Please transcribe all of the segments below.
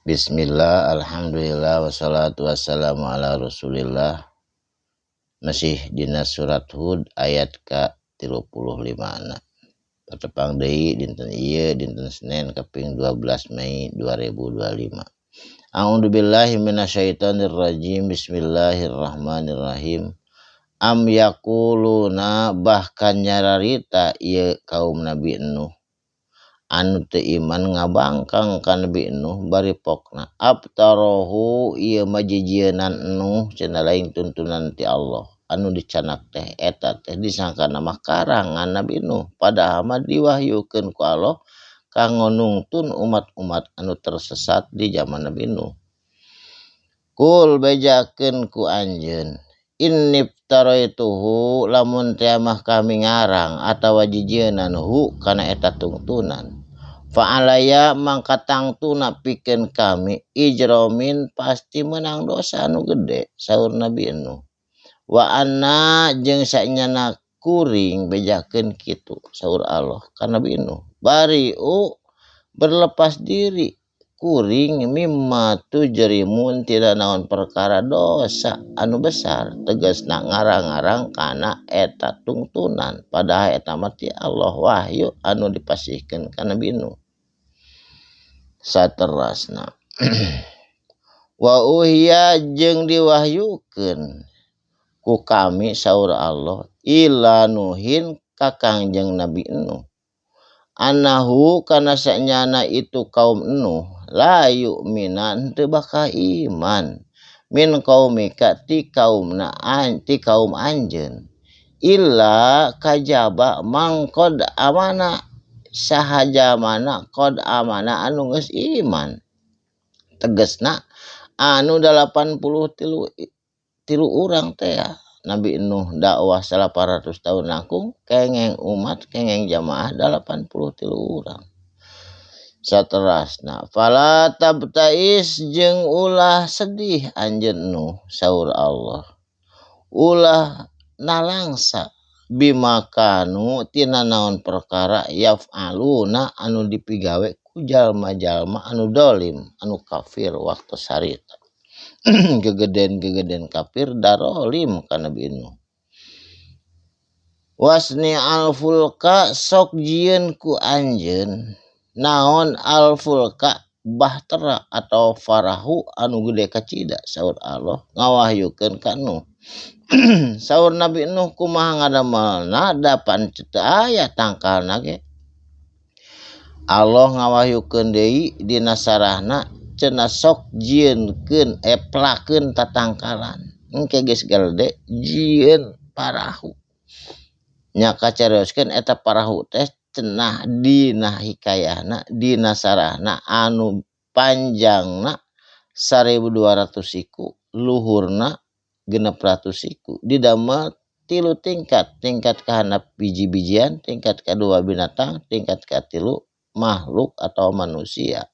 Bismillah, alhamdulillah, wassalatu wassalamu ala rasulillah. Masih dina surat Hud ayat ka 35 na. Patepang deui dinten ieu dinten Senin kaping 12 Mei 2025. A'udzu billahi minasyaitonir rajim. Bismillahirrahmanirrahim. Am yaquluna bahkan nyararita ieu kaum Nabi Nuh anu teu iman ngabangkang ka Nabi Nuh bari pokna abtarohu ieu mah jijieunnan Nuh cenah lain tuntunan ti Allah anu dicanak teh eta teh disangkana mah karangan Nabi Nuh padahal mah diwahyukeun ku Allah kanggo nungtun umat-umat anu tersesat di zaman Nabi Nuh. Kul bejakeun ku anjeun inniftaroituhu lamun teh mah kami ngarang atawa jijieunnan hu kana eta tungtunan fa'alaya mangka tangtuna pikeun kami ijromin pasti menang dosa anu gede saur Nabi Nuh. Wa anna jeung sanyana kuring bejakeun kitu saur Allah ka Nabi Nuh bariu berlepas diri kuring mimma tujrimun tidak naon perkara dosa anu besar tegasna ngarang-ngarang kana eta tungtunan padahal eta mah ti Allah wahyu anu dipasihkeun ka Nabi Nuh. Saterasna wa uhiya jeung diwahyukeun ku kami saur Allah ila Nuhin ka Kangjeng Nabi Nuh anahu kana sanyana itu kaum Nuh la yu'minan teu bakal iman min qaumika ti kaumna ti kaum anjeun illa kajaba mangqad amana sahaja mana qad amana anu geus iman tegasna anu 83 urang teh ya. Nabi Nuh dakwah 800 tahun langkung kengeng umat kengeng jamaah 83 urang. Saterasna fala tabtais jeung ulah sedih anjeun Nuh saur Allah ulah nalangsa bimakanu tina naon perkara yaf'aluna anu dipigawe ku jalma-jalma anu dolim anu kafir waktu sarita. Gegeden-gegeden kafir darolim ka Nabi Nuh. Wasni alfulka sok jieun ku anjeun naon alfulka bahtera atau farahu anu gede kacida saur Allah ngawahyukeun ka Nuh. Saur Nabi Nuh kumaha ngadamelna dapan teu aya tangkalna ge. Allah ngawahyukeun deui dina sarahna cenah sok jieunkeun eplakeun tatangkalan engke geus gede jieun parahu nya kacarioskeun eta parahu teh cenah dina hikayahna dina sarahna anu panjangna 1200 siku luhurna 600 siku didamel 3 tingkat, tingkat kahandap biji-bijian, tingkat kadua binatang, tingkat katilu makhluk atau manusia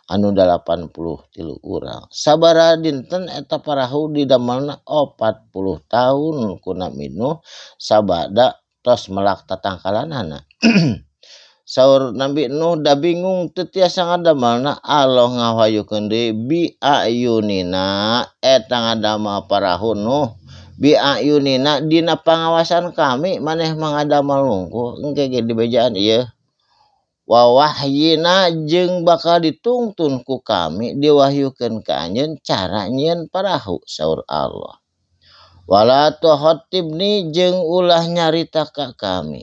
anu 83 urang. Sabaraha dinten eta parahu didamelna 40 tahun ku Nabi Nuh sabada tos melak tatangkalanana. Saur Nabi Nuh da bingung teu tiasa ngadamelna Allah ngawayukeun deui bi ayunina eta ngadamel parahu Nuh bi ayunina dina pangawasan kami maneh mangadamel wungkul engke ge dibejaan ieu. Wa wahyina jeung bakal ditungtun ku kami diwahyukeun ka anjeun cara nyieun parahu saur Allah. Wala tuhatibni jeung ulah nyarita ka kami.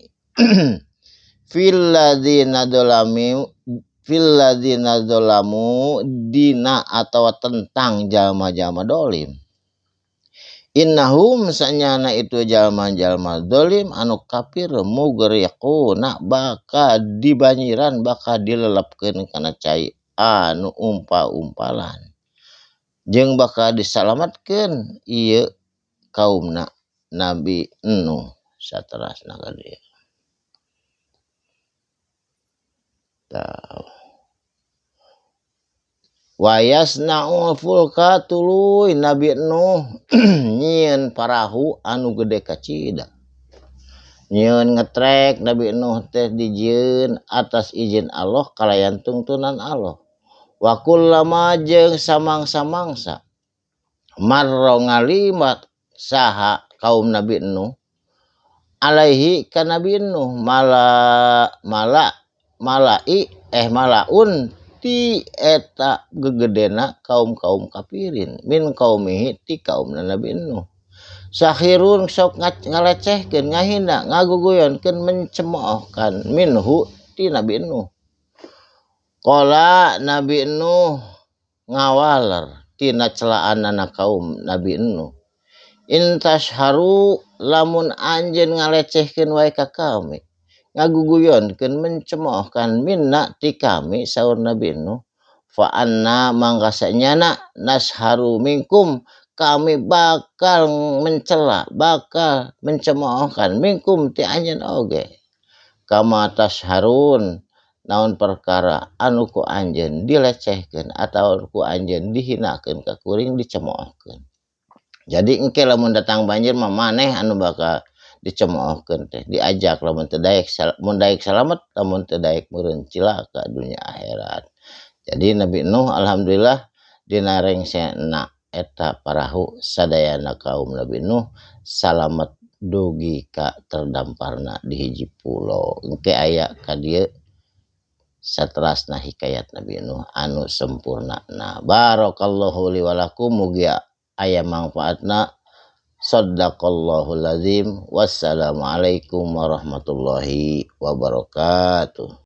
Fil ladzina dzalamu dina atawa tentang jalma-jalma dolim. Innahum sanyana itu jalma-jalma dolim anu kafir mugriquna bakal dibanyiran bakal dilelepkeun kana cai anu umpa-umpalan jeung bakal disalamatkeun ieu kaumna Nabi Nuh saterasna ka dieu. Tah wayasna'ul fulka tuluy Nabi Nuh nyieun parahu anu gede kacida. Nyieun ngetrek Nabi Nuh teh dijieun atas izin Allah kalayan tungtunan Allah. Wa kullama jeung samangsa-mangsa marra ngalimat saha kaum Nabi Nuh alaihi ka Nabi Nuh mala mala malai eh malaun ti eta gegedena kaum-kaum kafirin min kaumihi ti kaumna Nabi Nuh sakhirun sok ngalecehkeun ngahina ngaguguyonkeun mencemoohkan minhu ti Nabi Nuh. Qala Nabi Nuh ngawaler tina celaanana kaum Nabi Nuh in tasharu lamun anjeun ngalecehkeun wae ka kami ngaguguyonkeun mencemoohkan minna ti kami saur Nabi Nuh fa anna mangga sanyana nasharu minkum kami bakal mencela bakal mencemoohkan minkum ti anjeun oge kama tasharun naon perkara anu ku anjeun dilecehkeun atawa ku anjeun dihinakeun ka kuring dicemoohkeun. Jadi engke lamun datang banjir mah maneh anu bakal dicemoohkeun teh diajak lamun teu daek mun daek salamet lamun teu daek meureun cilaka dunya akhirat. Jadi Nabi Nuh alhamdulillah dina rengsena eta parahu sadayana kaum Nabi Nuh salamet dugi ka terdamparna di hiji pulo. Engke aya ka dieu saterasna hikayat Nabi Nuh anu sempurna. Nah, barakallahu li wa lakum mugi aya mangfaatna. Shadaqallahul azim. Wassalamualaikum warahmatullahi wabarakatuh.